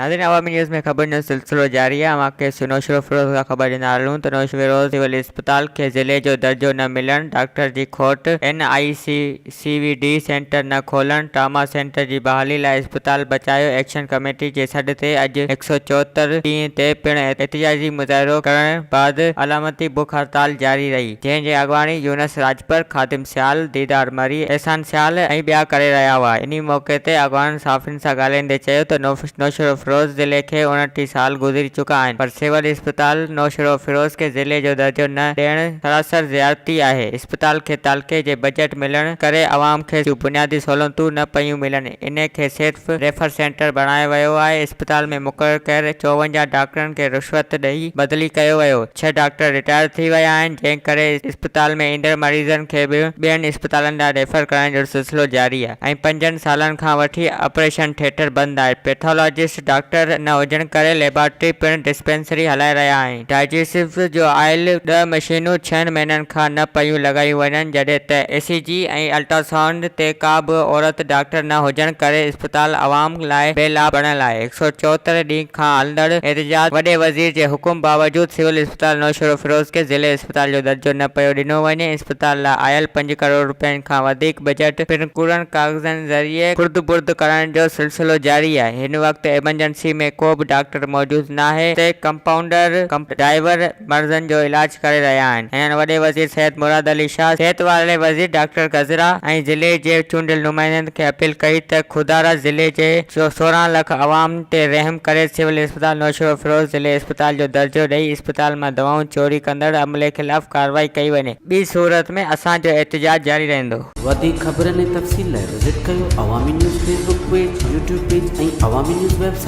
ناظرين عوامي نيوز ۾ خبرن جو سلسلو جاري آهي اوهان کي نوشهروفيروز کان خبر ڏيندا هلون ته نوشهروفيروز سول اسپتال کي ضلعي جو درجو نه ملڻ، ڊاڪٽر جي کوٽ، N I C C V D centre نه کولڻ، ٽراما سينٽر جي بحالي لاء اسپتال بچايو ايڪشن ڪميٽي جي سڏ تي اڄ 174 ڏينهن تي پڻ احتجاجي مظاهرو ڪرڻ بعد علامتي بک هڙتال جاري رهي جنهن جي اڳواڻي يونس راڄپر، خادم سيال، ديدار مري، احسان سيال ۽ ٻيا ڪري رهيا هئا. انهي موقعي تي اڳواڻن صحافين سان ڳالهائيندي چيو ته نوشهروفيروز ضلعي کي 29 سال گذري چڪا آهن پر سول اسپتال نوشهروفيروز کي ضلعي جو درجو نه ڏيڻ سراسر زيادتي آهي، اسپتال کي تعلقي جي بجيٽ ملڻ ڪري عوام کي جون بنيادي سهولتون نه پيون ملن، انهي کي صرف ريفر سينٽر بڻايو ويو آهي، اسپتال ۾ مقرر ڪيل 54 ڊاڪٽرن کي رشوت ڏئي بدلي ڪيو ويو، ڇهه ڊاڪٽر رٽائر ٿي ويا آهن، جنهن ڪري اسپتال ۾ ايندڙ مريضن کي به ٻين اسپتالن ڏانهن ريفر ڪرڻ جو سلسلو جاري آهي ۽ پنجن سالن کان وٺي آپريشن ٿيٽر بند آهي، پيٿالاجسٽ ڊاڪٽر نه هجڻ ڪري ليبارٽري پڻ ڊسپينسري هلائي رهيا آهن، ڊائجسٽو جو آيل ڏهه مشينون ڇهن مهينن کان نه پيون لڳايون وڃن، جڏهن ته اي سي جي ۽ الٽراسائونڊ تي ڪا به عورت ڊاڪٽر نه هجڻ ڪري اسپتال عوام لاء بي لاڀ بڻيل آهي، 174 ڏينهن کان هلندڙ احتجاج وڏي وزير جي حڪم باوجود سول اسپتال نوشهروفيروز کي ضلعي اسپتال جو درجو نه پيو ڏنو وڃي، اسپتال لاء آيل پنج ڪروڙ رپين کان وڌيڪ بجيٽ پڻ ڪوڙن ڪاغذن ذريعي خرد برد ڪرڻ جو سلسلو جاري آهي، هن وقت ايمرجنسي ۾ ڪو به ڊاڪٽر موجود ناهي تي ڪمپائونڊر، ڊرائيور مريضن جو علاج ڪري رهيا آهن، هنن وڏي وزير سيد مراد علي شاهه، صحت واري وزير ڊاڪٽر غزرا ۽ ضلعي جي چونڊيل نمائندن کي اپيل ڪئي ته خدارا ضلعي جي 16 لک عوام تي رحم ڪري سول اسپتال نوشهروفيروز ضلعي اسپتال جو درجو ڏئي اسپتال مان دوائون چوري ڪندڙ عملي خلاف ڪارروائي ڪئي وڃي ٻي صورت ۾ اسان جو احتجاج جاري رهندو. وڌيڪ خبرن ۽ تفصيل لاء وزٽ ڪيو Awami news Facebook page, YouTube page ۽ Awami news website.